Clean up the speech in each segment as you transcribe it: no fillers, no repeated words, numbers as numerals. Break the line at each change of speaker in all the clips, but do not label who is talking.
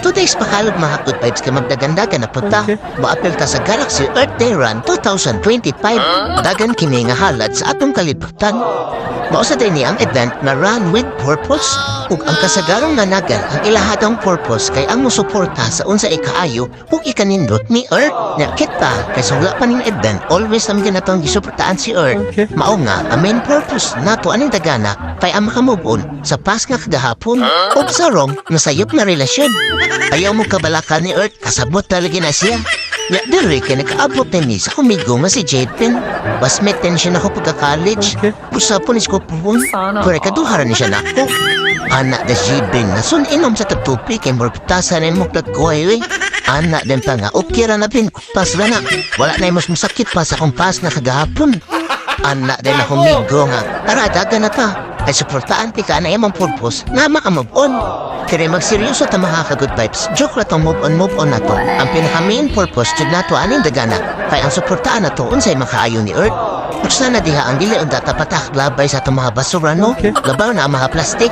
2 days pa kalog, mga good vibes, kay magdagandagan na pud ta. Moapil ta sa Galaxy Earth Day Run 2025. Dagan kini nga halad sa atong kalibutan. Mao sa ni ang event na Run with Purpose. Ug ang kasagarong nanagan, ang ilahadong purpose kay ang musuporta sa unsa ikaayo ug ikanindot ni Earth. Nya kita kay sa wala pa ning event, always naman ginatong gisuportaan si Earth. Mao nga ang main purpose nato aning dagana kay ang makamove on sa past nga kagahapon ug sa wrong nga sayop na relasyon. Ayaw mo kabalaka ni Earth, kasabot talaga na siya. Nya diri kay nakaabot ni sa kumigo nga si Jadepin. Was may tension ako pagka-college. Usapon is ko po. Pero kaduharan ni siya nako. Ana da Jadepin na sun inom sa tagtupi kay morpitasan na mo ko eh. Ana din pa nga okay ra na pin pas ra na. Wala na mas masakit pa sa akong pas na kagahapon. Ana din ako migo nga tara, dagan na ta. Ay suportaan ti ka na imong purpose nga makamove on. Kaya magseryoso ta, mga ka-good vibes. Joke ra tong move on na to. Ang pinaka main purpose jud nato aning dagana kay ang suportaan na to unsay makaayo ni Earth. Ug sana diha ang dili unta tapatak labay sa atong mga basura, no? Labaw na ang mga plastic.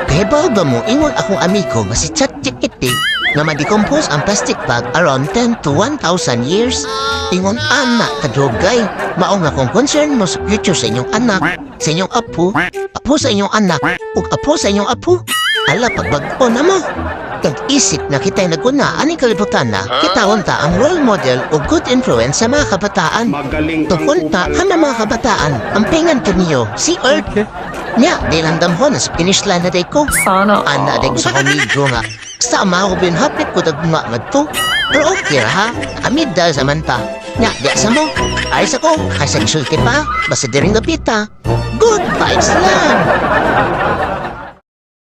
Kahibaw ba mo, ingon akong amigo nga si ChatGPT, nga ma-decompose ang plastic bag around 10 to 1,000 years? Ingon ana kadugay. Mao nga kung concern mo sa future sa inyong anak, sa inyong apo, apo sa inyong anak, ug apo sa inyong apo, ala pagbag-o na mo. Kag-isip na kita'y naguna aning kalibutan na, kita unta ang role model o good influence sa mga kabataan.
Magaling kang
Tukunta
kupal.
Kami mga kabataan, ang pingan niyo, si Earth. Nya, di lang damhon, sa finish line na day ko.
Sana
Ana
all.
day ko sa kumigo nga. Sa ama ko bin hapit ko dagunga ngadto. Pero okay ra ha, amid dahil sa manta. Nya, di sa mo. Ayos ako, kaysa gisulti pa, basta diring napita. Good vibes lang.